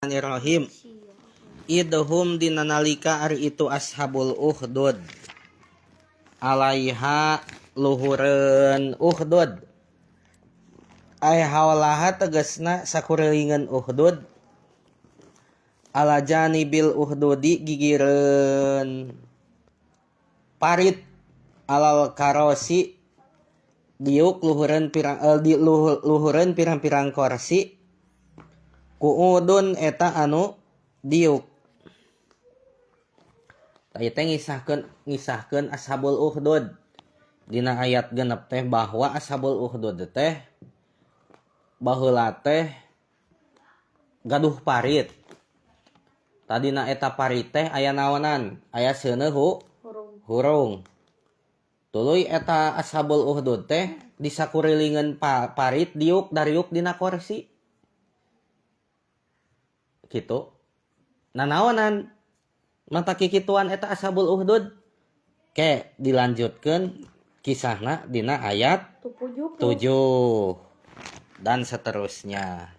Bismillahirrahmanirrahim. Idhum dina nalika ari itu ashabul ukhdud alaiha luhureun ukhdud ay haulaha tegasna sakurilingan ukhdud ala janibil ukhdudi gigireun parit alal karosi diuk luhureun pirang di luhureun pirang-pirang korsi kuudun eta anu diuk. Tah ieu teh ngisahkeun ngisahkeun ashabul ukhdud dina ayat 6 teh, bahwa ashabul ukhdud teh baheula teh gaduh parit. Tadina eta parit teh aya naonan, aya seuneu Hurung. Hurung. Tuluy eta ashabul ukhdud teh di sakurilingan parit diuk dariuk dina korsi gitu. Nanaonan mata kikituan eta ashabul ukhdud? Ke dilanjutkeun kisahna dina ayat 7. 7 dan seterusnya.